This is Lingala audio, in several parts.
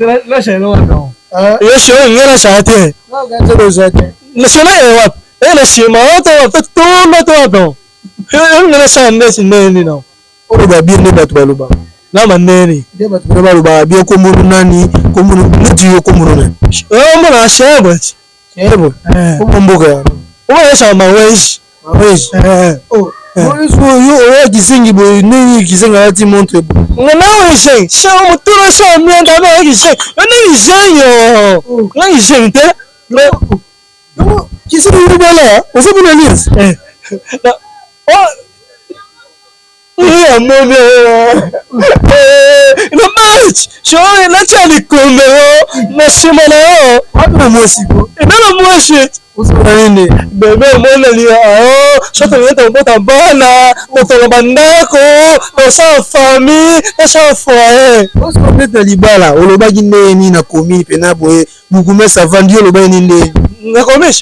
Yo sio nge na sha te. Na sio na wapi? Eh na sima to wapi to na to wapi? Yo nge na sha nde si nde no. Oloba bien nde bato balobaka. Na mandeni. Nde bato pena balobaka bien kombo no nani, kombo no neti yo kombo no nani? Eh mona shebo. Shebo. Eh. Kombo mboka ya. Oyo sha maweji. Maweji. Eh. Oh. Oyo oyo kizengi boye ndenge kizengi alati montre boye. Nga na oyo sha mutuna sha mianda na oyo kizengi. Yo nde kizengi yo. Nga kizengi te. Donc kizengi yo bala oza kuna alliance. Eh. Oh. Amoni na match sho natia likombe yo na nsima na yo wapi na mwasi ko ena na mwasi ozala nini bebe omonani ao so tolingi tobota bana kotonga bandako tosala famille tosala foyer ozobeta libala olobaki ndenge nini na commune mpena boye bourgmestre avandi yo olobaki nini ndenge na commune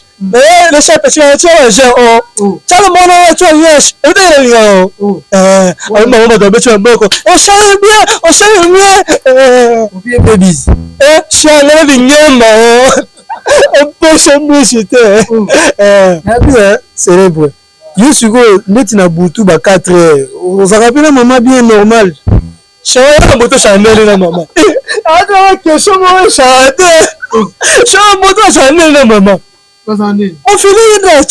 le chef tu as un jeune oh tsala mwana oyo tu as ebetaka na o eh ayi bango bato babeti maboko osali bien osali bien opie mpe bise eh shangana lingemba o opesa bisi te nabi célèbre yo sikoyo ndeti na butu ba 4 heures ozalaka mpe na mama bien normal. Shanga na moto shandeli na mama ata question moko shate shanga moto shandeli na mama ofilinda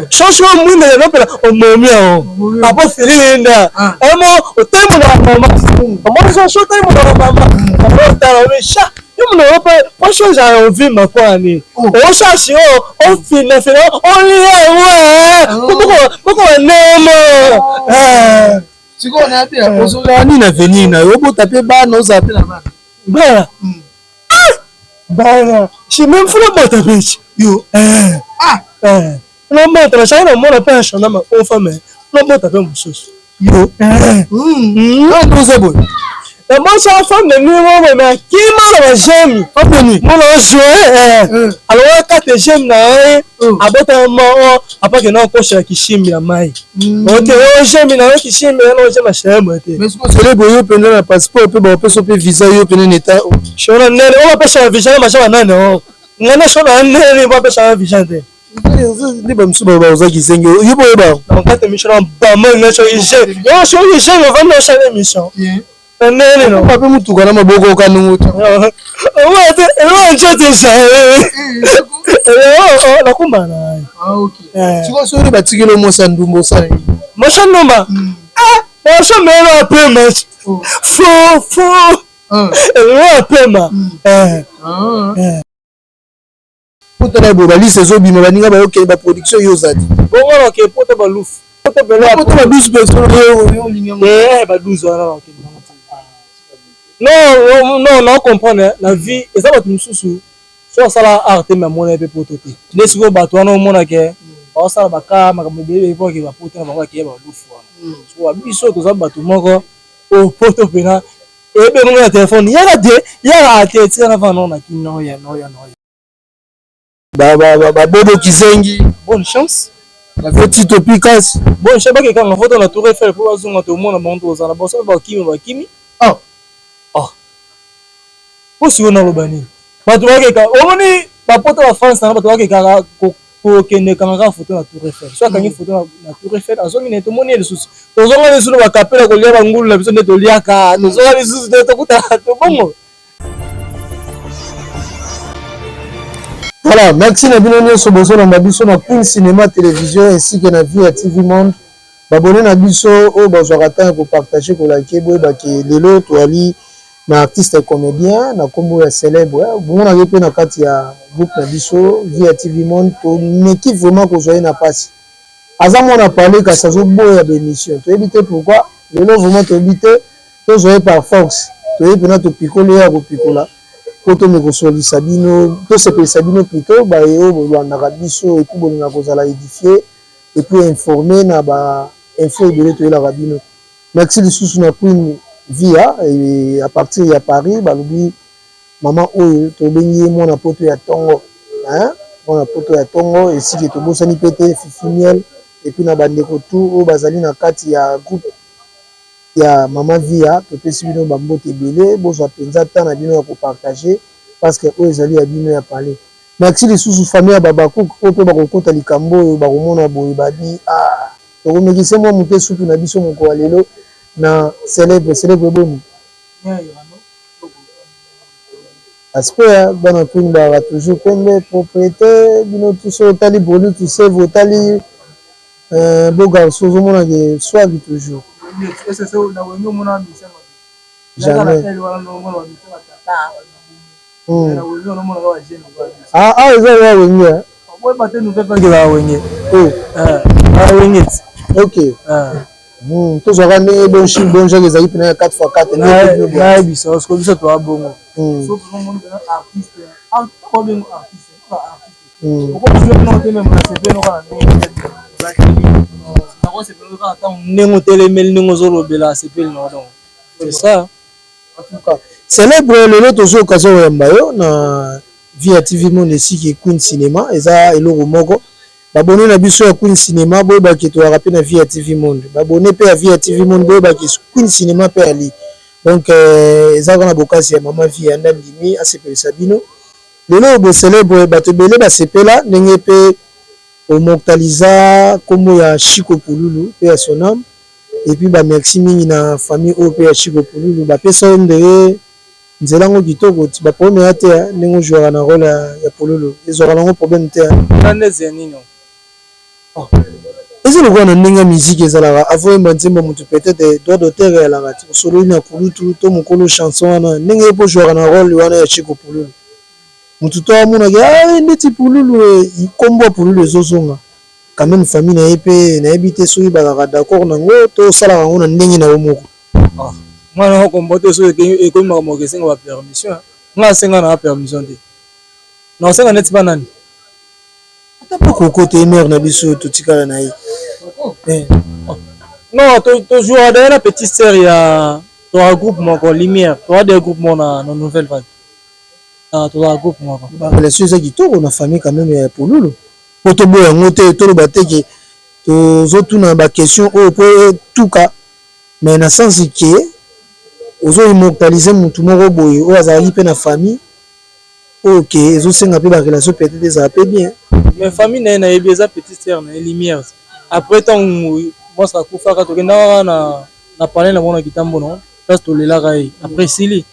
shosho mwinda ya nopela omomi yango apo filinda emo otemona mama omoni shosho otemona mama otala omi sha yo mona ope posho ezala ovimba kwani osasi o ofinafina olia yango boko banemo. Sikoyo na bien ozolaka nini na avenir na yo obota mpe bana ozala mpe na bana bana bana si même funa bota mpe yo funa bota nasaki namona mpe ashona makofa me funa bota mpe mosusu yo oza boye namosa femme de nuit moko me akima na bajemi femme de nuit mona ojoe alongola kate jemi na ye abota moko apake na okosela kishimbi ya mai ote ojemi na yo kishimbi yana ojemi ashembo te mais sikoyo célèbre yo mpenza na passeport mpe bakopesa mpe visa yo mpenza na eta shona nene oyo bapesaka visa na maza banane o nga na shona nene bapesaka visa te nde bamosusu baoza kizengi yo mpo oyeba nakata émission na bama nga soki je yo soki je ovandi osala émission na nene no mpe motuka na maboko okanungu te nzoto ezali nakumba na sikoyo soki batikeli mwasi ya ndumba osala nini mwasi ya ndumba mwasi amelo apema fo fo elo apema. Poto na boye balise ezobima baninga bayokende baproduction yo oza te bongo naoke poto balufu poto ba 12 personnes oyo olingi yango ba 12 wana nakokende nango te. Non non, na comprendre na vie eza bato mosusu so asala art te me amona ye mpe poto te nde sikoyo bato wana omona ke baosala baka makambo ebele mpo ke bapoto na bango akeye balufu wana. Sikoyo biso toza bato moko oyo poto mpena ebengo na telefone yaka te yaka te tika na vana na kino ya no ya no. Babobo kizengi. Bonne chance. Bave Tito Pikas. Bonne chance bakekanga foto na Tour Eiffel mpo bazonga tomona bango tozala boso bakimi bakimi. Ah. Ah. Po sikoyo naloba nini? Bato bakeka omoni bapoto ba France na bato bakekaka kokende kanga kaka foto na Tour Eiffel. So akangi foto na Tour Eiffel azongi na tomoni ye lisusu. Tozonga lisusu na bakapela kolia bangulu na biso nde toliaka. Tozonga lisusu nde tokutana tobongo. Voilà, merci na bino nyonso bozolanda biso na Queen Cinema Télévision ainsi que na Vie ya TV Monde. Babone na biso oyo bazwaka temps ya kopartage kolike boyeba ke lelo toali na artiste comédien na nkombo ya célèbre bomonaki mpe na kati ya groupe na biso Vie ya TV Monde. Tomeki vraiment kozwa ye na mpasi, aza mwana pale kasi azoboya baémission, toyebi te pourquoi. Lelo vraiment toyebi te, tozwa ye par force, toyebi mpena topikoli ye ya kopikola po tome kosolisa bino, tosepelisa bino plutôt baye oyo bolandaka biso et puis bolingaka kozala édifié et puis informé na ba info ebele toyelaka bino. Merci lisusu na Queen Via à partir ya Paris, balobi mama oyo tobengi ye mwana poto ya tongo, mwana poto ya tongo esike tobosani pe te Fifi Miel et puis na bandeko tout oyo bazali na kati ya groupe. ya mama Viya, topesi bino ba mbote ebele, bozwa penza temps na bino ya ko partager parce que oyo ezali ya bino ya palais. Merci lisusu famille ya b'Habacuc oyo pe bakokota likambo oyo bakomona boye babi ah tokomekise mwa muke supu na biso mokolo ya lelo na celebre celebre boni? Aspect ya bana queen bazalaka toujours pembe propriete bino tout soki otali Bruni Tusevu otali beau garçon ozomona ke swag toujours. Jamais. Ah awa eza ya wenge hein? Wenge. Oh. Wenge. Ok. Tozwaka ndenge bon chic bon jacques ezali mpena ya 4 x 4. Nayebisa yo sikoyo biso toya bongo. Ndenge otelemeli ndenge ozolobela asepeli na yo donc c'est ça. En tout cas celebre lelo tozwi occasion koyamba yo na vie ya TV monde esiki Queen Cinema eza eloko moko ba abonne na biso ya Queen Cinema boyeba ke tozalaka pe na vie ya TV monde ba abonne pe ya vie ya TV monde boyeba ke Queen Cinema pe ali donc eza kaka na bokasi ya maman vie nde andimi asepelisa bino lelo oyo bo celebre bato ebele basepela ndenge pe omortaliza kombo ya Chico Pululu pe ya son ame Et puis ba merci mingi na famille oyo pe ya Chico Pululu ba pesa yo ndenge nzela ngo kitoko ti ba problème eya te hein ndenge o jouaka na role ya Pululu ezwaka nango problème te hein. Eza neti ya nini yango? Oh eza lokola na ndenge ya musique ezalaka avant oyemba nzembo ya mutu peut etre droit d'auteur eyalaka ti osololi na kulutu to mukolo chanson wana ndenge yo pe o jouaka na role wana ya Chico Pululu mutu to amona ke ah ndeti Pululu eh kombo ya Pululu ezo zonga Quand meme famille na ye pe nayebi te soki bazalaka d'accord na ngo to osalaka yango na ndenge na yo moko. Ah nga na kombo te soki ekomi makambo ya kesenga ba permission nga asenga na permission te na osenga neti pa nani. Ata pa koko te mère na biso totikala na ye eh. Non to to jouera d'ailleurs na petite sœur ya toa groupe moko lumière toa de groupe moko na nouvelle vague ah toa groupe moko. Ba relation eza kitoko na famille quand meme ya pululu. Po toboya yango te, toloba te ke tozo tuna ba question oyo po etuka mais na sens ke ozo immortaliser mutu moko boye oyo azalaki pe na famille oyo ke ezo senga pe ba relation peut etre ezala pe bien. Mais famille naye nayebi eza petite sœur naye lumière après tangu monstre akufaka tokendaka kaka na palais na bango na kitambo non place tolelaka ye après esili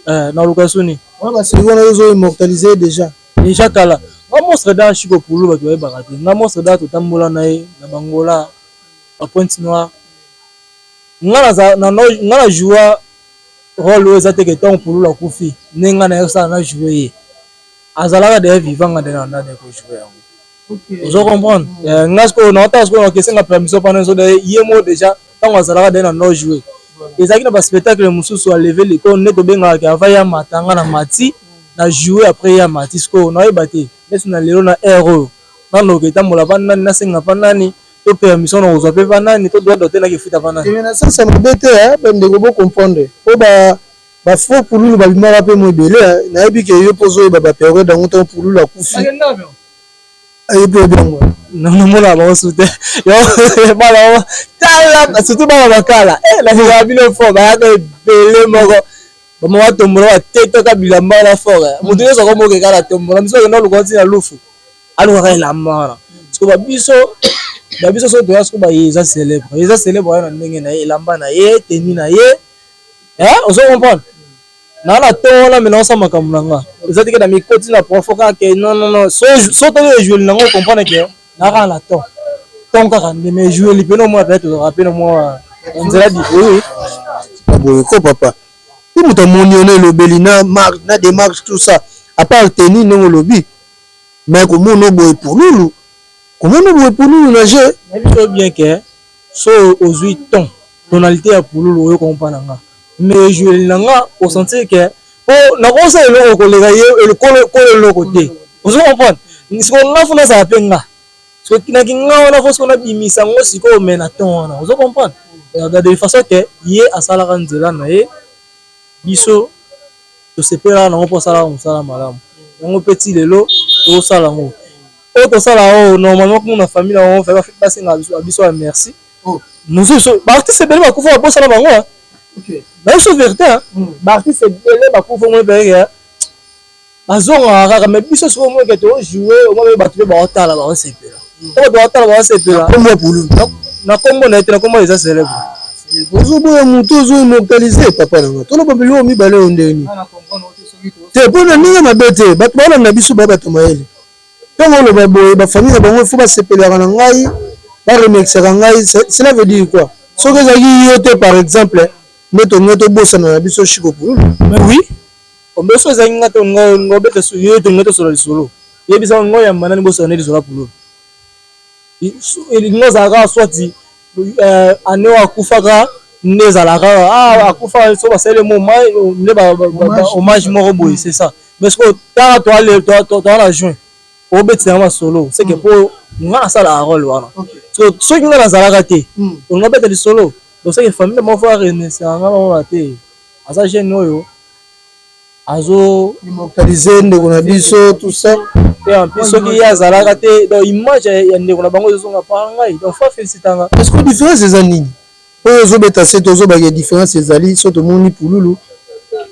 Eh, na luka soni. Wana ba série wana ozo immortaliser déjà. Déjà kala. Nga monstre da Chico Pulu bato bayebaka te. Nga monstre da totambola na ye na Bangola, ba Pointe Noire. Nga naza na nga na joua role oyo eza te ke ntango Pululu akufi nde nga naye kosala na joue ye. Azalaka deja vivant nga nde na nda ko joue yango. Ozo comprendre? Eh, nga sikoyo na otala sikoyo na kesenga permission pana ezo de ye moko deja ntango azalaka deja na no jouer. Ezalaki na ba spectacle mosusu a lever liko nde tobengaka ke avant ya mata nga na mati na jouer après ya mati sikoyo nayeba te neti na lelo na heure oyo nanoka etambola pa nani nasenga pa nani to permission na kozwa pe pa nani to droit d'auteur nakefuta pa nani. Mais na sens ya mabe te hein, bandeko bo comprendre po ba Ba faux pululu ba bimaka pe mua ebele hein, nayebi ke yo pe ozo yeba ba periode yango tango pululu akufi. Yo pe oyebi yango? Non namonaka bango susu te bana wana tala surtout bana makala eh nalingaka bino fort bayaka ebele moko ba mama tombola batetaka bilamba wana fort eh moto nyonso akomoke kaka na tombola biso bakenda koluka ntina lufu alukaka elamba wana sikoyo babiso babiso soki toya sikoyo baye eza celebre eza celebre wana na ndenge na ye elamba na ye teni na ye Eh, ozo comprendre? Na na ton wana mais naosala makambo na nga. Eza te ke na mikoti na profond kaka ke non non non. So so to ejoueli nango comprendre ke na kaka na ton. Ton kaka nde mais ejoueli pe no mwa peut-être ozalaka pe na mwa nzela di oui oui. Boye ko papa. Pe moto amoni yo na elobeli na marche na demarche tout ça. À part tenue ndenge olobi mais komona boye pululu. Komona boye pululu na jeu. Nayebi so bien ke so ozui ton tonalite ya pululu oyoka ngo mpa na nga mais ejoueli na nga o sentir que po nakosala eloko koleka ye kolo eloko te ozo comprendre sikoyo nga fo nazala pe nga soki naki nga wana fo sikoyo nabimisa yango sikoyo mais na ton wana ozo comprendre de façon que ye asalaka nzela na ye biso tosepelaka nango mpo asalaka mosala malamu yango mpe ti lelo tozosala yango oyo tosala oyo normalement kuna na famille na bango basenga biso ya merci. Mosusu baartiste ebele bakufa babosana bango. Na biso vérité, baartiste ebele bakufa omoni peke bazongaka kaka. Mais biso sikoyo omoni ke tojoue, omoni bato mpe baotala, baosepela. To bato baotala, baosepela. Kombo ya Pululu? Na kombo na ye te, na kombo eza célèbre. Ozoboya motu, ozoimmortalise papa na nga. Toloba biloko mibale oyo ndenge nini te? Mpo na ndenge mabe te, bato baolanda biso baya bato mayele. Ntango oloba boye, bafamille na bango faut basepelaka na ngai, baremerciaka ngai, cela veut dire quoi? Soki ezalaki yo te, par exemple, nde tolingai tobosana na biso Shiko Pululu. Mais oui, ombe so ezalaki nga te, ngobeta yo tolingai tosola lisolo. Yebisa ngo yamba nani bosala nde lisolo ya Pululu. Elingi ozala kaka swati ane oyo akufaka nde ezalaka kaka akufa so basali mo nde hommage moko boye, c'est ça. Mais sikoyo tala, toa na juin, obetisanga masolo seke mpo nga nasalaka role wana. Soki nga nazalaka te, olinga obeta lisolo. Donc seke famille moko faut aremerciaka nga, bamona te aza jeune oyo azo immortaliser ndeko na biso, tout ça. Pe en plus, soki ye azalaka te, donc image ya ndeko na bango ezozonga par ngai. Donc faut féliciter nga. Est ce que différence eza nini oyo ozobeta se tozobaka? Différence ezali so tomoni Pululu,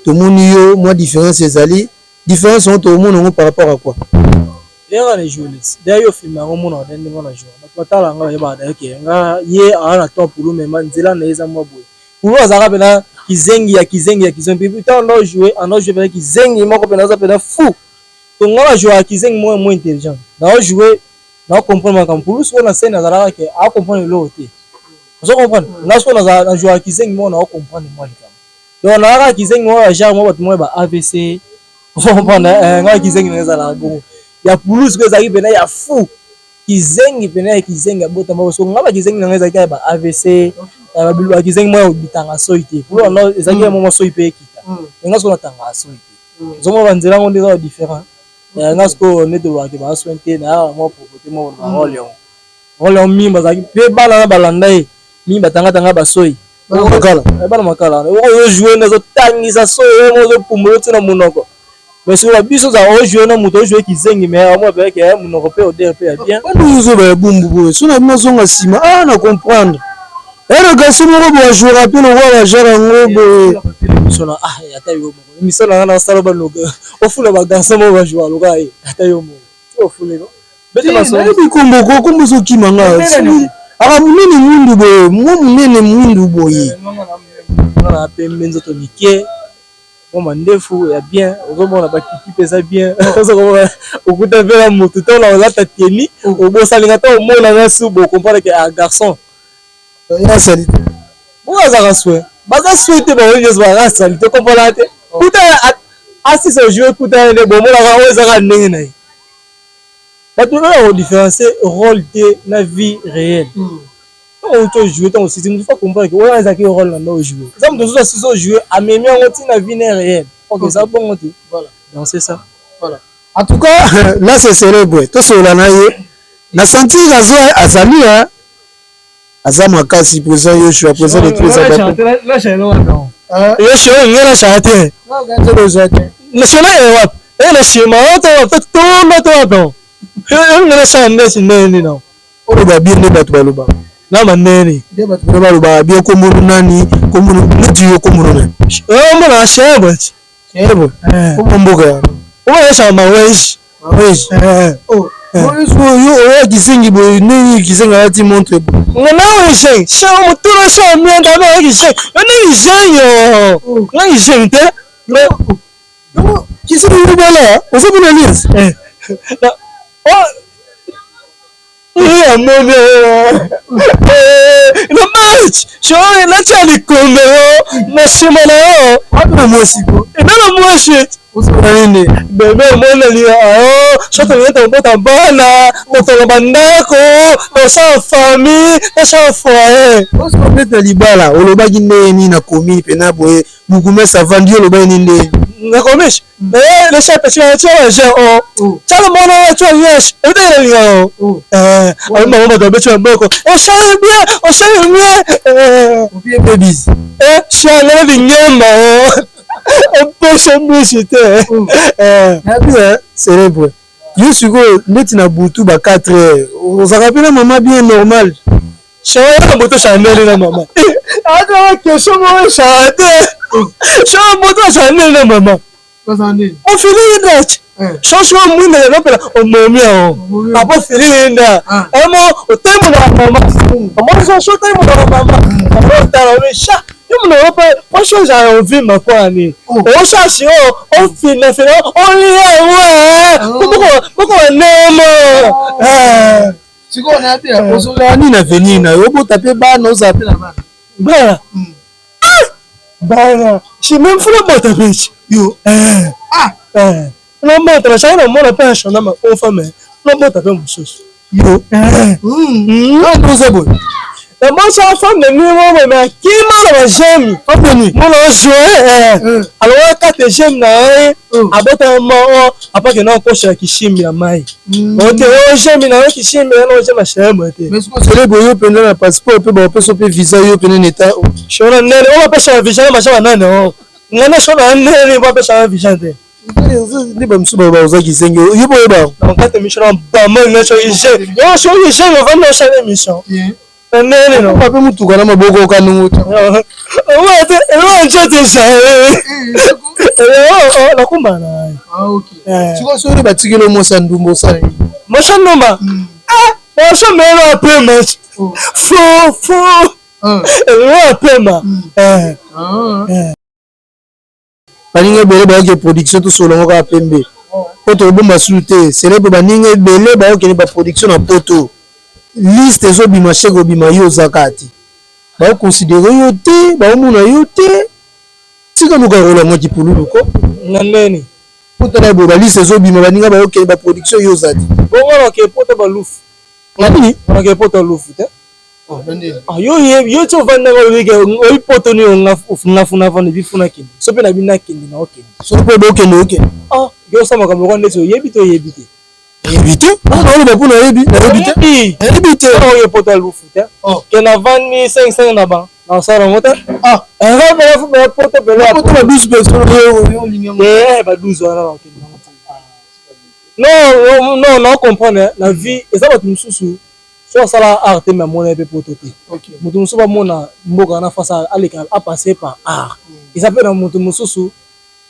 tomoni yo, mwa différence ezali. Différence yango tokomona yango par rapport à quoi? Ndenge na joue, d'ailleurs yo filme yango, omonaka ndenge na joue. Bato batala nga, bayebaka d'ailleurs ke nga ye aa na temps Pulu mema nzela na ye eza mwa boye. Pulu azalaka mpena kizengi ya kizengi ya kizengi. Mpe ntango ando joue, ando joue mpena kizengi moko mpena aza mpena fou. To nga na jouaka kizengi moko mo intelligent, nao joue, nao comprendre makambo. Pulu sikoyo na scène azalaka ke ao comprendre eloko te, ozo comprendre? Nga sikoyo na jouaka kizengi moko nao comprendre mwa likambo. Donc nazalaka kizengi moko ya genre moko bato moko ba AVC, ozo comprendre? Nga kizengi nanga ezalaka bongo. Ya Pulu sikoyo ezalaki mpena ya fou, kizengi mpena ya kizengi abotama. So nga bakizengi nanga ezalaki ya ba AVC, bakizengi moko ya kobitanga soi te. Pulu wana ezalaki ya moko soi mpe ekita. Nga sikoyo natangaka soi te. Ozomona banzela yango nde eza ba différent. Nga sikoyo nde tolobaka ba soin te, nayaka mwa propreté moko na role yango. Role yango mingi bazalaki mpe bana na balanda ye mingi, batangatanga basoi. Makala. Bana makala oyo ojoue nde azotangisa soi, oyo mo ozopumbola otina monoko. Mais sikoyo biso oza ojoue na moto ojoue kizengi, mais amona peke monoko mpe odeur mpe ya bien. Bandi ozoba ya bumbu boye so na bino azonga nsima a na comprendre e na garçon moko boye ajouera mpe lokola bajare yango boye. Émission na ah, ata yo moko émission na nga nasala baloka ofula bagarçon moko bajoua loka ye, ata yo moko ofulelo. Nayebi kombo ko kombo ezokima nga, aka monene mwindu boye, mwa monene mwindu boye. Na pembe, nzoto mike, mwa mandefu ya bien, ozomona bakiki mpe eza bien. Ozokomona okuta mpe na motu ntango na olata teni, obosalinga ntango omonanga su bocomprendre ke a garçon. Asali te. Bongo azalaka soin, baza soin te, bango nyonso bazalaka sali te, comprendre te. Kuta asisa ojoue kuta nde bomonaka oyo ezaka ndenge na ye. Bato oyo kodifferencie rôle te na vie réelle. Ntango outi ojoue, ntango osisi, motu faut comprendre ke oyo ezalaki rôle na nde ojoue. Eza moto mosusu asisi ojoue, amemi yango ntina vie ne réelle. Ok, eza bongo te. Voilà. Donc c'est ça. Voilà. En tout cas, là c'est célèbre. Tosolola na ye na sentir azo azali aza makasi. Président Yoshua, président de tous les abato. Yoshua oyo ngai nasala te, national e wapi e na nsima oto tondo to wapi oyo ngai nasala ndesi ndenge nini? Oloba bien nde bato balobaka. Na mandeni. Nde bato bino balobaka bien. Kombono nani? Kombono neti yo, kombono nani? Omona chèvre. Chèvre, kombo mboka yango? Omona esaka Maweji. Maweji. Yo oya kizengi boye ndenge kizengi alati montre boye. Nga na oyo zengi sha motuna sha mienda na oyo kizengi yo ndenge kizengi yo nga kizengi te. Kizengi mibala ozomona alliance. Amoni na match sho natia likombe na nsima na yo. Wapi na mwasi ko? Ena na mwasi. Ozala nini? Bebe omoneli ao so tolingi tobota bana, kotonga bandako, tosala famille, tosala foyer. Obeta libala, olobaki ndenge nini na commune mpena boye? Bourgmestre avandi, yo olobaki nini ndenge? Na commune le chef tia tia ba jeune o tia mwana wa tia yesh ebetaki na linga o ayi bango bato babeti maboko, osali bien, osali bien. Opie babies. Shangana linyama o opesa mbisi te. Nabi célèbre, yo sikoyo ndeti na butu ba 4 heures ozalaka mpe na mama bien normal. Shawaya moto Chanel na mama. Ata question moko chate. Shawaya moto Chanel na mama. Ofili yinda shosho mwinda ya nopela omomi yango. Apo fili yinda. Emo otemo na mama. Omo shosho temo na mama. Omo tala omi sha. Yo muno ope posho za ovimba kwani. Osha shi o ofina fina oli ewe. Boko boko nemo. Eh. Sikoyo na te ozolaka nini na avenir na yo obota mpe bana ozala mpe na bana bana bana shime mfuna bota mpe yo nabota na shaka namona mpe ashona makofa me nabota mpe mosusu yo oza boye nabosa femme de nuit moko me akima na bajemi mona ojoe alongola kate jemi na ye abota moko apake na okosha kishimbi ya mai ote ojemi na yo kishimbi ya na ojema shembo te. Mais sikoyo celebre yo mpenza na passeport mpe bakopesa mpe visa yo mpenza na etat. Shona nene oyo bapesa visa na macha banane o ngai na shona nene bapesa visa te. Nde bamosusu baloba oza kizengi yo mpo oyeba. Na kati émission na bama nga soki je yo soki je ovandi osala émission na nene no mpe motuka na maboko okanungu te ote eloko nzoto ezali nakumbana na ngai. Sikoyo soki batikeli yo mwasi ya ndumba osala nini? Mwasi ya ndumba mwasi melo apema fo fo eloko apema. Baninga ebele bayoki production tosolola ngo kaka pembe po tokobomba susu te celebre baninga ebele bayokende ba production na poto liste ezobima chèque obima yo oza kaka te baoconsidere yo te baomona yo te tika luka role yango kipululu ko na ndeni po tala boye ba liste ezobima baninga bayokende ba production yo oza te bongo nake poto balufu na nini nake poto lufu te yo yo ti ovandaka olobi ke oyi poto nini nga funa vanda ebi funa kende so mpe na bino nakende na okende soki mpe bokende okende ah yo osala makambo lokola ndeti oyebi te oyebi te nayebi te naoloba mpo nayebi nayebi te nayebi te oyo poto ya lufu te ke navandi 5 5 na ba nasala yango te poto poto ba 12 personnes olingi ba 12 wana nakokende yango te non non na comprendre na vie eza bato mosusu so asala art te me amona ye mpe poto te moto mosusu bamona mboka wana face aleka apasse par art eza mpe na moto mosusu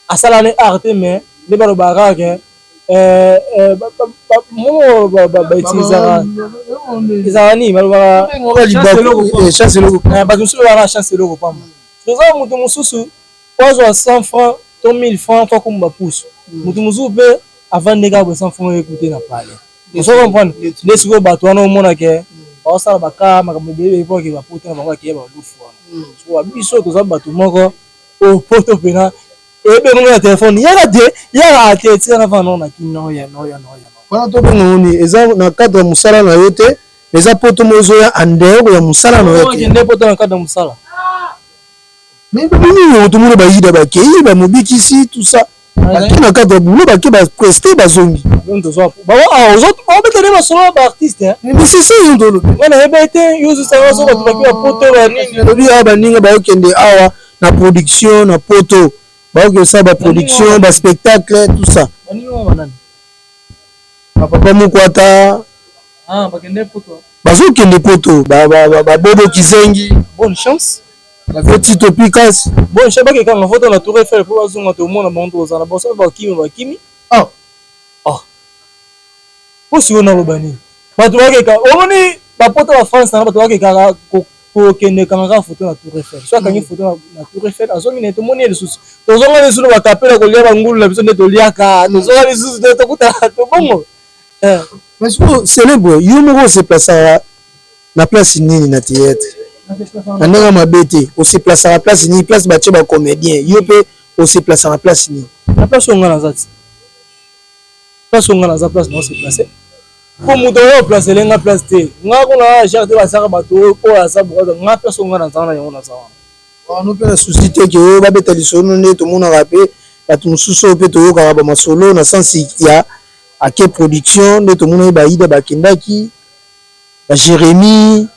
asala ne art te me nde balobaka kaka moko bautilisaka ezalaka nini balobaka bato mosusu balobaka chance eloko pamba toza moto mosusu po azwa 100 francs to 1000 francs fo akumba pusu moto mosusu mpe avandi kaka boye 100 francs ekute na palais. Ozo comprendre? Nde sikoyo bato wana omona ke baosala baka makambo ebele ebele mpo ke bapoto na bango akeya balufu wana. Sikoyo biso toza bato moko oyo poto mpena ebengo na telefone yaka te yaka te tika na vanda na kini noya noya noya. Wana tobenga ngo nini? Eza na cadre ya mosala na yo te, mais eza poto moko ezoya en dehors ya mosala na yo te. Nde poto na cadre ya mosala. Mais nini tomona bayida bakei bamobikisi tout ça. Bake na cadre ya boulot, bake ba prester bazongi. Obeta nde masolo ya baartiste. Mais c'est ça yo tolobi. Nga nayebi te yo ozosanga so bato bake bapoto banini. Lobi awa baninga baokende awa na production na poto baoki kosala ba production ba spectacle tout ça. Baninga banani? Ba papa Mukwata. Ah, bakende poto. Bazokende poto ba ba ba Bobo Kizengi. Bonne chance. Ba Tito Pikas. Bonne chance bakekanga photo na Tour Eiffel po bazonga tomona bango tozala bango soki bakimi bakimi. Ah. Ah. Po sikoyo naloba nini? Bato bakeka omoni bapoto ba France na bato bakekaka kokende kanga kaka photo na Tour Eiffel. So akangi photo na Tour Eiffel azongi na ye tomoni ye lisusu. Tozonga lisusu na bakapela kolia bangulu na biso nde toliaka. Tozonga lisusu te tokutana tobongo. Mais sikoyo celebre yo moko o se placaka na place nini na theatre? Na ndenge ya mabe te, o se placaka place nini? Place batie ba comedien, yo pe o se placaka na place nini? Na place oyo nga naza ti. Place oyo nga naza place nao se place. Po moto oyo placele nga place te. Nga kuna na genre te basaka bato oyo aza bokaza nga place oyo nga naza wana yango naza wana. Wana pe na souci te ke oyo babeta lisolo nde tomonaka pe bato mosusu oyo pe toyokaka ba masolo na sens ya ake production nde tomonaki ba Aida bakendaki ba Jeremie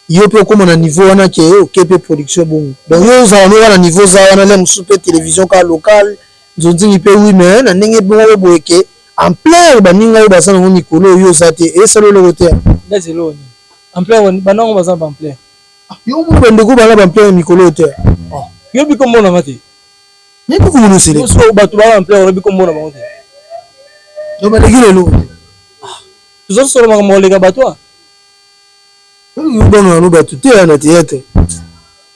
yo pe okoma na niveau wana ke oke pe production bongo donc yo ozala no wana niveau oza wana le mosusu pe television kaka locale nzonzingi pe oui mais na ndenge moko boye ke ampleur baninga oyo baza nango mikolo oyo oza te esala eloko te. Ndeti eloko nini? Ampleur banango baza ba ampleur. Yo omoni bandeko baza ba ampleur mikolo oyo te? Oh, yo biko mona nga te. Nayebi komona osele. So bato ba ampleur oyebi komona bango te. Donc baleki lelo te. Ah, tozo solo makambo koleka bato ah. Yo banga no bato te na théâtre.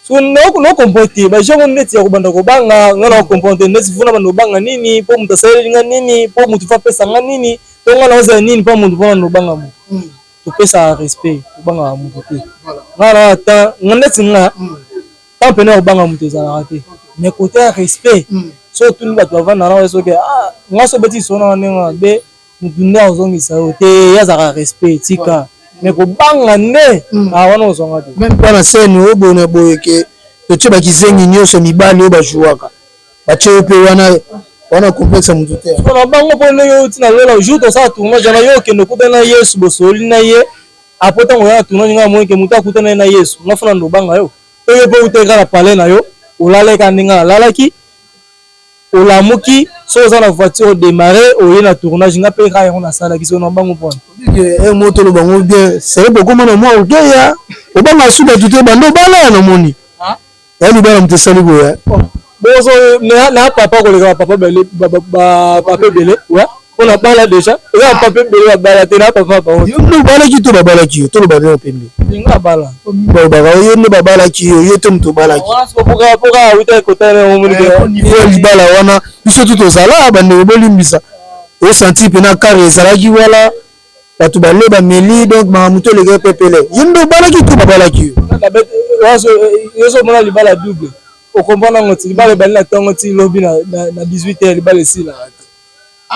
So no comprendre te ba genre neti ya kobanda kobanga nga na comprendre te neti funa banda kobanga nini po moto asaleli nga nini po moto fa apesa nga nini to nga naozala nini po moto mpona nobanga moto. Topesaka respect, tobangaka moto te. Nga na ata nga neti nga temps pene ya kobanga moto ezalaka te. Mais côté ya respect, soki otuni bato bavanda na yo soki ah nga soki obeti lisolo na nga ndenge mabe, moto nde akozongisa yo te, ye azalaka respect tika. Mais kobanga nde ah wana ozwa nga te. Meme pas na scène oyo boye na boye ke totie ba kizengi nionso ya mibali oyo ba jouaka. Batie yo pe wana wana complexe ya mutu te. Sikoyo na bango po ndenge outi na lola jour tosala tournage wana yo okende okutani na yesu bosololi na ye apres tango oya na tournage nga namoni ke mutu akutani na yesu nga fona ndobanga yo to yo pe outaki kaka na palais na yo olalaki kaka ndenge nga nalalaki olamuki soki oza na voiture odemarre oye na tournage nga pe kaka yango nasalaki sikoyo na bango pona Eh, moto oloba ngo bien seye bokoma na mwa orgueil ya obanga su bato te banda obala namoni Ya libala moto esali boye. Eh. Bozo na papa koleka ba papa bele ba papa ebele ouais mpo na bala déjà eza ba papa ebele babala te na papa bango. Yo nde obalaki to babalaki yo toloba nde pembe. Nga bala. Balobaka yo nde babalaki yo yo te moto obalaki. Poka awuta kota na omoni ke niveau libala wana biso tu tozala bandeko bolimbisa osanti mpena kare ezalaki wala Batu balie bameli donc makambo to eleki pepele. Yo nde obalaki to babalaki yo? Yo ozo mona libala double. O comprendre yango ti libala ebandi na tongo ti lobi na 18 heures libala esilaka te.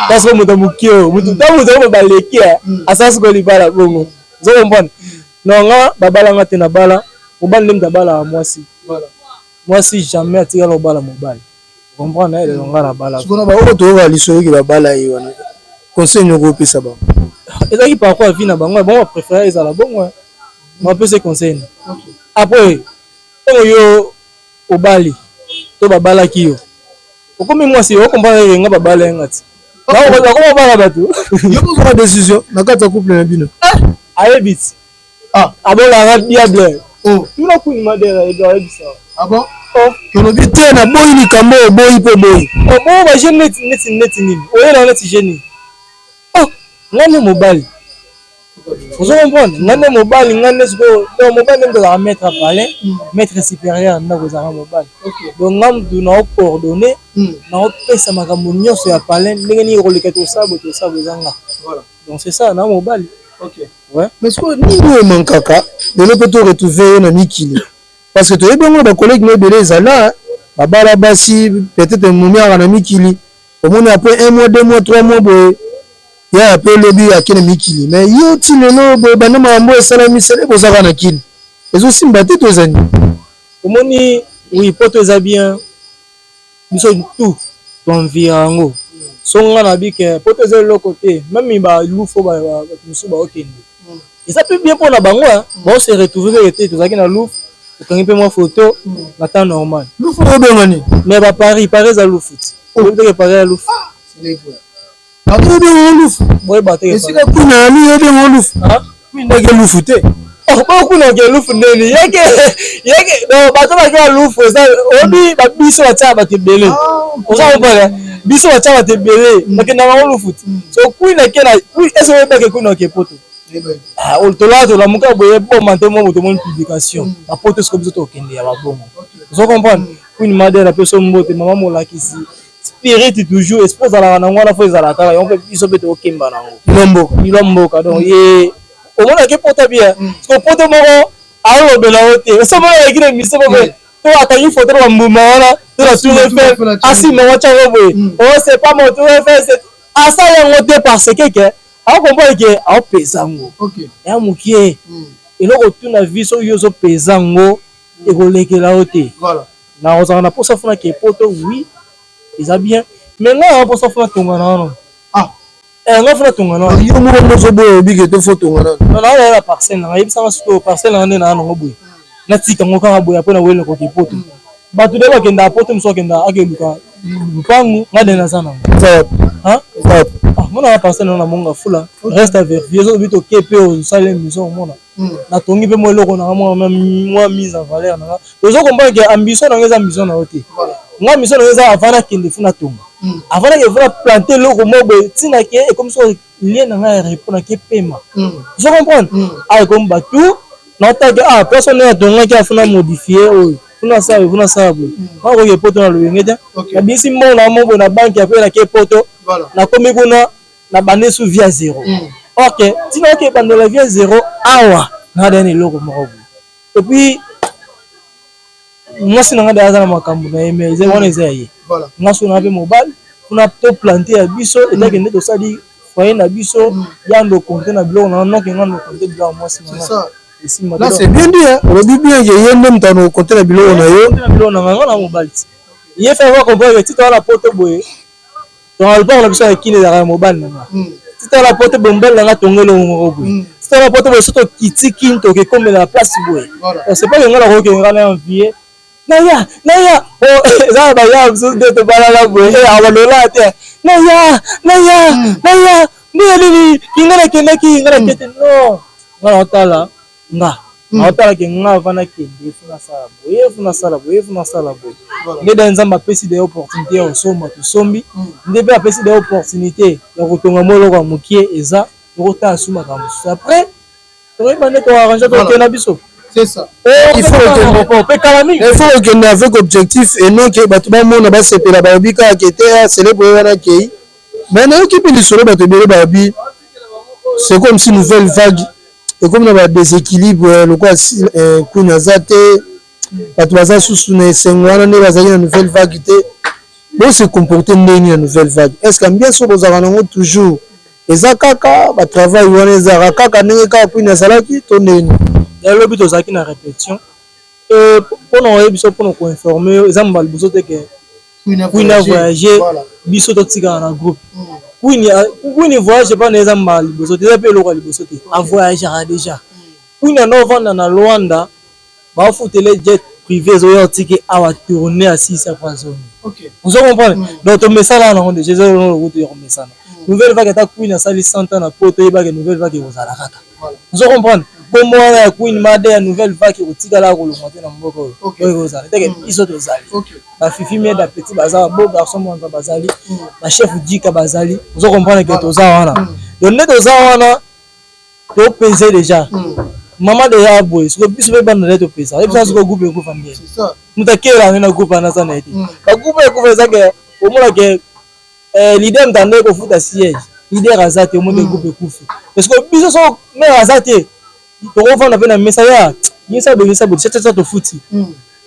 Parce que moto ya moke oyo, moto ntango moto yango baleki asala sikoyo libala bongo. Ozo comprendre? Non nga babala nga te nabala, mobali nde moto abalaka mwasi. Mwasi jamais atikala kobala mobali. Comprendre lelo nga na bala. Sikoyo na ba oyo toyoka lisolo ke babala ye wana conseil nini okopesa bango? Ezalaki parcours ya vie na bango, bango ba prefera ezala bongo. Ba pesa conseil nini? Après tango yo obali to babalaki yo okomi mwasi o comprendre ke nga babala ye nga ti. Bakoma bala bato. Yo kozwaka decision na kati ya couple na bino? Ayebi ti. Ah, abolaka diable. Oh. Tuna kuni madera edo ayebisa. Ah bon? Oh. Tolobi te na boyi likambo oboyi po boyi. Oh, bo ba jeune neti neti neti nini? Oyela neti jeune. Oh, nga nde mobali. Ozo comprendre? Nga nde mobali, nga nde sikoyo, donc mobali nde moto azalaka maître ya palais, maître supérieur ya ndako ezalaka mobali. Donc nga moto nao coordonner, nao pesa makambo nyonso ya palais, ndenge nini ekoleka tosala boye tosala boye eza nga. Donc c'est ça, na mobali. Ok. Ouais. Mais sikoyo nini oyo emankaka lelo mpe to retrouve yo na mikili parce que toyebi yango na bacollègue na ebele ezala babala basi peut-être momi aka na mikili omoni après un mois deux mois trois mois boye yaya mpe lobi ake na mikili mais yo ti lelo boye banda makambo oyo esalami sele bozaka na kini ezosimba te to eza nini? Omoni oui poto eza bien biso tout to envie yango so nga na bi ke poto eza eloko te meme ba lufu bato mosusu baokende eza mpe bien mpo na bango bao se retrouver kaka te tozalaki na lufu okangi mpe mwa photo na temps normal lufu obenga nini mais ba Paris Paris eza lufu ti oyebi te ke Paris ya lufu Paris obenga lufu boyeba te esika kuna ya lu obenga lufu kuna ke lufu te oh kuna ke lufu ndeni yeke yeke donc bato bake ya lufu eza obi ba biso batia bato ebele oza comprendre biso batia bato ebele bakendaka yango lufu ti so kuna ke na est-ce oyebake kuna ke poto tolala tolamuka boye boma te mwa moto omoni publication bapoto siko biso tokende ya babongo ozo comprendre Queen Mother apesi yo mbote mama molakisi spirit toujours esprit ozalaka nango wana fo ezalaka kaka yango mpe biso mpe tokemba nango ilo mboka ilo mboka donc ye omonaki poto bien siko poto moko alobela yo te esi omona aleki na émission moko to akangi photo na bambuma wana to na tour Eiffel asimba ngo tyango boye oh c'est pas mon tour Eiffel c'est asali yango te parce que ke aocomprendre ke aopesa yango ya mokie eloko tu na vie soki yo ozopesa yango ekolekela yo te nakozala na posa fona ke poto oui eza bien mais nga na posa fona tonga na wana ah eh nga fona tonga na wana yo moko mozo boye oyebi ke to fo tonga na non na na parcelle na nga yebisanga sikoyo parcelle na nga nde na nango boye natika ngo kaka boye apres na wele koke poto bato nde bakendaka poto mosusu akenda akeluka lupangu nga nde naza nango nga Mona parcelle na monga fula reste à vérifier soki toke mpe osala émission omona natongi mpe mwa eloko nanga, mwa mise en valeur nanga. Ozo comprendre que ambition nanga eza ambition na yo te. Nga ambition nanga eza avant nakende fu natonga, avant nakende fu na plante eloko moko boye, ntina ke ekomi so lie na ngai ya repos, nake pema. Ozo comprendre? Ah, ekomi batu naotake, ah, place wana natongaki, afu na modifie oyo, kuna sala boye, kuna sala boye. Nga koke poto na loyenge te, nabimisi mbongo na mo boye na banque, apres nake poto, nakomi kuna, na bande su vie ya zéro. Ok, ntina oke ebandela vie ya zéro awa, nga daya na eloko moko boye. Et puis mwasi na nga daya aza na makambo na ye, mais wana eza ya ye. Nga so na mpe mobali kuna toplante ya biso, etake nde tosali foyer na biso, ya ndo compte na biloko na noke, nga ndo compte biloko ya mwasi na nga. Esimba. Là, c'est bien dit, hein. Olobi bien ke ye nde moto anokonte na biloko na yo. Na biloko na nga, nga na mobali ti ye fe va comprendre. Ti toza na poto boye, tonga lopango na biso ya kini ezalaka ya mobali na nga. Ti toza na poto boye, mobali na nga tonga eloko moko boye. Ti toza na poto boye, so tokiti kini, toke komela na place boye. C'est pas que nga nakoki nga na envie naya naya eza na baya mosusu nde tobalala boye, abalola te, naya naya naya nde nini kinga nakendaki, nga nakete. Non, nga naotala, nga naotala ke nga avant nakende fu nasala boye, fu nasala boye, fu nasala boye. Nde da Nzambe apesi de opportunité ya kosomba, tosombi. Nde mpe apesi de opportunité ya kotonga mwa eloko ya mokie, eza tokotala su makambo mosusu après, tokoyeba nde toarrange, tokende na biso. C'est ça. Il faut mpe kala mingi. Il faut okende avec objectif et non ke bato bamona, basepela, balobi kaka ke te célèbre wana akei. Mais nayoki mpe lisolo, bato ebele balobi c'est comme si Nouvelle Vague ekomi na badéséquilibre, lokola Queen aza te, bato baza susu na esengo wana nde bazalaki na Nouvelle Vague te. Bose comporte ndenge na Nouvelle Vague? Est ce que ambiance oyo bozalaka nango toujours eza kaka, batravail wana ezalaka kaka ndenge kaka Queen azalaki to ndenge? Yalobi tozalaki na répétition mpona oyebi biso, mpona koinforme yo, eza mbala liboso te ke Queen a voyage, biso totikala na groupe. Queen voyage mpana eza mbala liboso te, eza mpe eloko ya liboso te. Avoyageaka déjà. Queen ando ovanda na Lwanda, bafutele jet privé, ezoya otiki awa, tourne asisi, après azongi. Ozo comprendre? Donc tomesala nango déjà, eza lokutu ya komesana. Nouvelle Vague, ata Queen asali 100 ans na po toyebake Nouvelle Vague ekozala kaka. Ozo comprendre? Kombo wana ya Queen Made ya Nouvelle Vague ekotikala kolongwa te na mboka oyo. Oyo ekozala teke biso tozali bafifi mieda petit, baza beau garçon mwanza, bazali bachef jika, bazali. Ozo comprendre ke toza wana? Donc nde toza wana, topese déjà mama deja boye. Siko biso mpe bana nde topesa, oyebisa siko groupe ekufa nde moto akela nde na groupe wana aza na ye te. Bagroupe ekufa eza ke omona ke leader moto ande kofuta siège, leader aza te, omona groupe ekufi. Parce que biso so mare aza te, tokovanda mpe na mesa ya yesa boye, yesa boye, tiatia tofuti,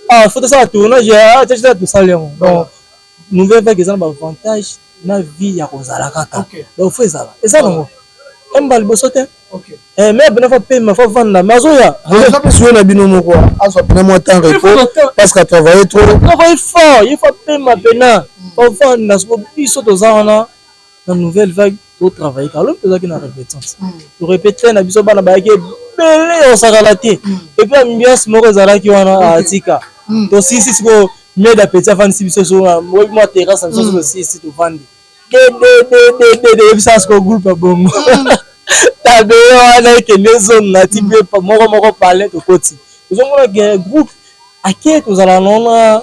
ah, faut tosala tournage, tiatia tosali yango. Donc Nouvelle Vague eza na baavantage na vie ya kozala kaka. Donc faut ezala, eza nango emba liboso te, mais pena fa pema, fa vanda, mais azoya. Suye na bino moko azwa pena mwa temps repos parce que atravaille trop. Travaille fort, ye fa pema pena, fa vanda. Soko biso toza wana na Nouvelle Vague, totravaille kaka. Lobi tozalaki na répétition, torépéte na biso, bana bayaki ebele, osakala te. Et puis ambiance moko ezalaki wana, atika tosisi sikoyo. Mieda petit afandisi biso so mwa terrasse na biso, so tosisi, tovandi dedededede. Yebisa sikoyo groupe ya bongo, tabele wana ekende ezonga ti mpe moko moko pale tokoti, tozomona ke groupe ake tozala nona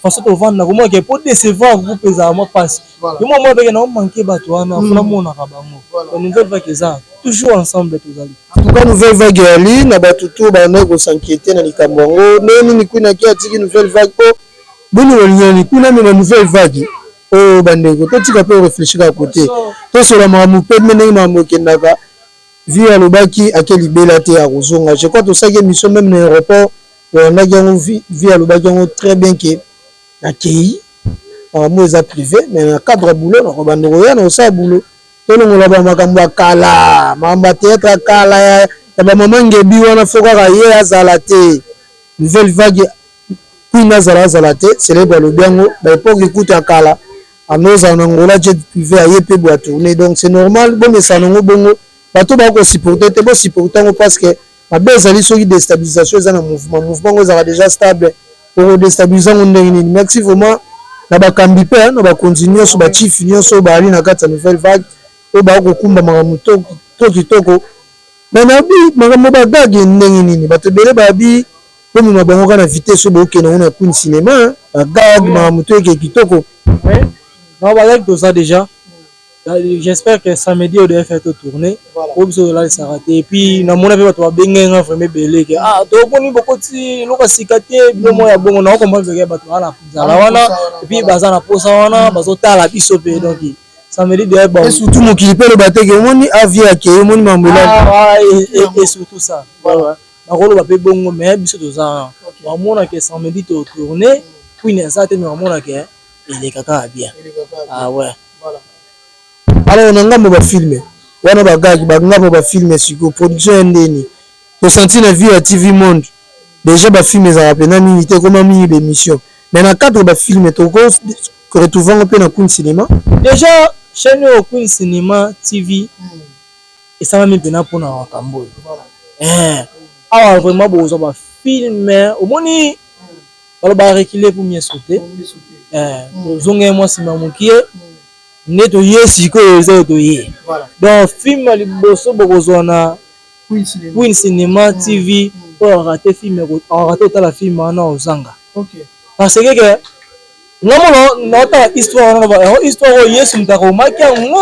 façon tovanda, komona ke po décevoir groupe ezala mwa mpasi. Yo mwa mwa peke na omanke bato wana, fona monaka bango. Nouvelle Vague eza toujours ensemble, tozali. En tout cas, Nouvelle Vague eyali na bato to bandaki kos'inquiéter na likambo yango, ndenge nini Queen aki atiki Nouvelle Vague po boni bolingani kuna amema Nouvelle Vague oyo. Bandeko, totika mpe réfléchir kaka kote, tosola makambo mpe ndenge makambo ekendaka. Vie alobaki ake libela te, akozonga. Je crois tosalaki émission même na aéroport, olandaki yango. Vie alobaki yango très bien ke nakei, makambo eza privé, mais na cadre ya boulot nakobanda koya na kosala boulot. Tolongola bamakambo ya kala, makambo ya théâtre ya kala ya bamama ngebi wana, fo kaka ye azala te. Nouvelle Vague, Queen azala, azala te, célèbre alobi yango. Baépoque ekuta ya kala, anozala na Ngola jet privé, aye mpe boya tourner. Donc c'est normal, bomesana yango bongo. Bato bakosupporte te, bosupporte yango, parce que mabe ezali soki déstabilisation eza na mouvement. Mouvement yango ezalaka déjà stable, okodéstabilise yango ndenge nini? Merci vraiment na bakambi mpe na bakonzi nyonso, bachief nyonso oyo bazali na kati ya Nouvelle Vague. Oyo ba kokumba makambo trop kitoko. Mais nayebi makambo ba gag ndenge nini bato ebele babi bomema bango kaka na vitesse oyo bokende yango na Queen Cinema ba gag makambo to eke kitoko. Oui, non ba gag toza déjà. J'espère que samedi oyo devait faire to tourner. Po biso tolalisaka te. Et puis namona pe bato babengaki nga vraiment ebele ke ah tomoni bokoti eloko ya sika te bilo moko ya bongo na comprendre ke bato baza na nzala wana et puis baza na posa wana bazotala biso pe donc samedi devait bon. Et surtout mokili pe eloba te ke omoni avie akei omoni mambo elali. Ah, et surtout ça. Voilà. Bakoloba pe bongo mais biso toza wana. Bamona ke samedi to tourner Queen aza te mais bamona ke eleka kaka bien. Ah ouais. Alors na ngambo ba film wana ba gag ba ngambo ba film sikoyo production ya ndeni to sentir na vie ya TV monde dejà ba film ezalaka pena mingi te ekoma mingi ba emission mais na cadre ba film toko retrouver yango pe na Queen Cinema. Dejà chaine oyo Queen Cinema TV esalami pena pona makambo oyo eeh awa vraiment bokozwa ba film omoni balobaka reculer pour mieux sauter eeh tozongeli mwa sima mukie nde toye sikoyo eza oyo toye donc film ya liboso bokozwa na Queen Cinema TV oyo arate film arate otala film wana ozanga parce que ke nga mona naotala histoire wana yango histoire oyo Yesu moto akomaki yango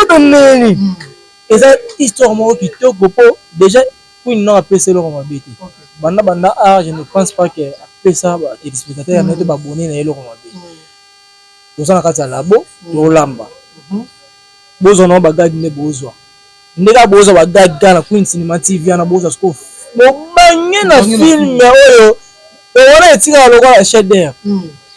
to ndenge nini eza histoire moko kitoko po dejà Queen nao apesa eloko mabe te banda banda art je ne pense pas que apesa ba telespectateurs na ye to ba abonnes na ye eloko mabe toza na kati ya labo tolamba bozwa nao ba gag nde bozwa nde kaka bozwa ba gag kaka na Queen Cinema TV wana bozwa sikoyo bobange na film oyo wana etikala lokola chef d'œuvre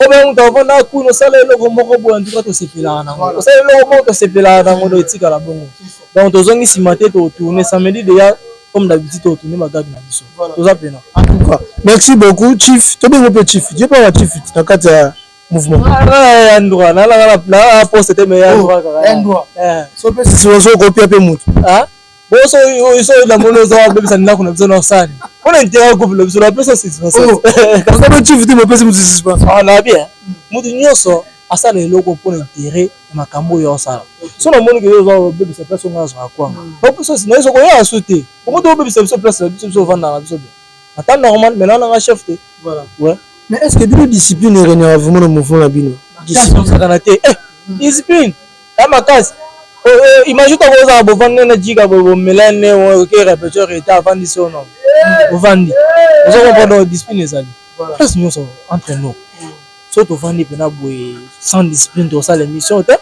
oyo moto avanda kuna osala eloko moko boye antuka tosepelaka nango osala eloko moko tosepelaka nango do etikala bongo donc tozongi nsima te totourne samedi deja comme d'habitude totourne bagag na biso toza pena. En tout cas merci beaucoup chief tobengo mpe chief je parle chief na kati ya mouvement ya ndroit na na na poste te mais ya droit kaka ya droit so pe sisi ozo kopia pe mutu ah boso oyo so na mono ozo bebisa ndako na biso na sani pona intérêt groupe na biso na pesa suspension kasi ba chief te bopesi mutu suspension ah na bien mutu nyonso asala eloko pona intérêt ya makambo oyo osala so na moni ke yo ozo bebisa place nga azwaka kwanga opesa na yo koya su te omoto obebisa biso place na biso biso ovandaka na biso bien ata normal mais na nanga chef te. Voilà. Ouais. Mais est-ce que bino discipline eregnaka vraiment na mouvement na bino? Discipline te. Eh, discipline. Ya makasi. Oh, eh, imagine ntango ozala bovandi na jika boye bomelane oke répétition retard avandi so non ovandi ozo comprendre discipline ezali place nyonso entre nous so tovandi mpena boye sans discipline tosala émission te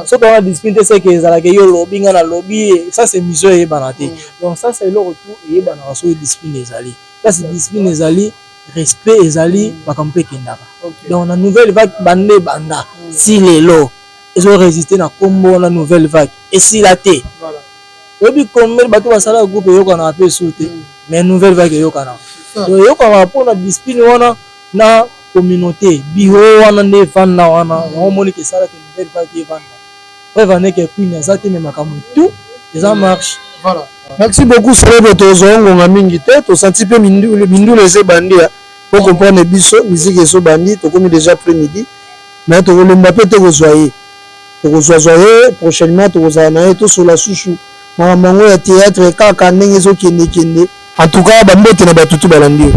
so toza na discipline te seke ezalaka yo olobi nga nalobi ça c'est émission eyebana te donc ça c'est eloko tout eyebanaka soki discipline ezali place discipline ezali respect ezali makambo mpe ekendaka donc na nouvelle vague banda ebanda ti lelo ezo résister na kombo wana nouvelle vague esila te oyebi combien bato basala groupe eyokanaka mpe esu te mais nouvelle vague eyokanaka donc eyokanaka mpona discipline wana na communauté bureau wana nde evanda wana yango omoni ke esalaki nouvelle vague evanda preuve en est que Queen aza te mais makambo tout eza marche. Voilà. Merci beaucoup Celebre tozwa ngonga mingi te tosanti mpe mindule eza ebandi ya po comprendre biso musique ezobandi tokomi déjà après midi mais tokolemba mpe te kozwa ye tokozwazwa ye prochainement tokozala na ye tosola susu makambo yango ya théâtre kaka ndenge ezokendekende. En tout cas bambote na bato tu balandi yo.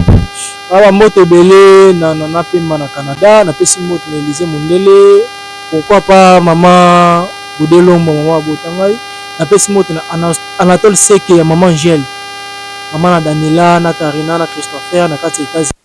Awa mbote ebele na Nana Pemba na Canada, napesi mbote na Elysee Mundele, pourquoi pas mama Gode Lombo, mama abota ngai, napesi mbote na Anatole Seke ya mama Angèle, mama na Daniela, na Karina, na Christopher na kati ya Etats-Unis.